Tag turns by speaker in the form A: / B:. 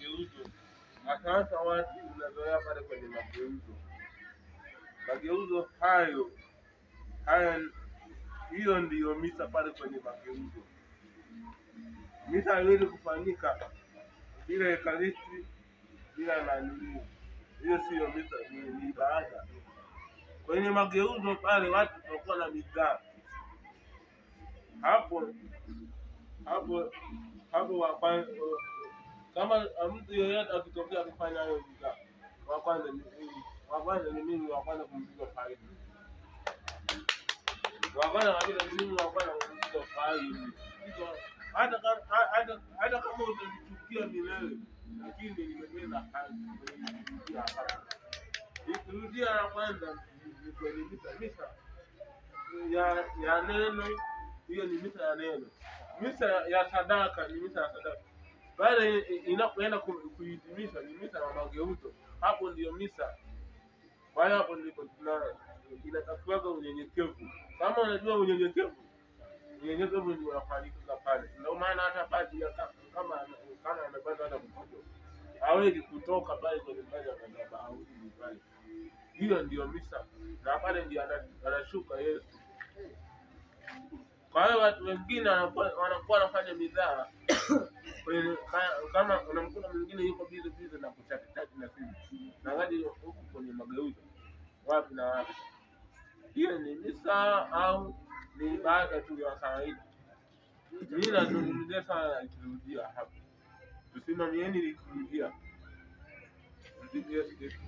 A: mageuzo. Sasa watu unazoea pale kwenye mageuzo. Mageuzo hayo haya, hiyo ndiyo misa pale kwenye mageuzo. Misa haiwezi kufanyika bila ekaristi, bila nani. Hiyo siyo misa, ni ibada. Kwenye mageuzo pale watu tunakuwa na midhaa hapo hapo hapo. Kama mtu yeyote akitokea akifanya hayo midhaa, wa kwanza ni mimi, wa kwanza ni mimi, wa kwanza kumpiga faini, wa kwanza kabisa ni mimi, wa kwanza kumpiga faini. Hata kama utanichukia milele, lakini nimetenda haki. Liturujia ya kwanza ni kwenye misa ya neno. Hiyo ni misa ya neno. Misa ya sadaka ni misa ya sadaka. Baada inapoenda kuhitimisha ni misa ya mageuzo. Hapo ndiyo misa. Kwa hiyo hapo ndipo inatakiwa unyenyekevu. Kama unajua unyenyekevu, unyenyekevu ndio unafanyika pale. Ndio maana hata padri kama amepata hata mkojo hawezi kutoka pale kwenye ngazi ya madhabahu pale. Hiyo ndiyo misa, na pale ndio anashuka Yesu. Kwa hiyo watu wengine wanakuwa wanafanya midhaa kama unamkuta mwingine yuko busy busy na kuchat na simu na ngaji huku kwenye mageuzo wapi na wapi. Hiyo ni misa au ni ibada tu ya kawaida? Mimi nazungumzia sana liturujia hapa. Tusimamieni liturujia. Msifu Yesu Kristo.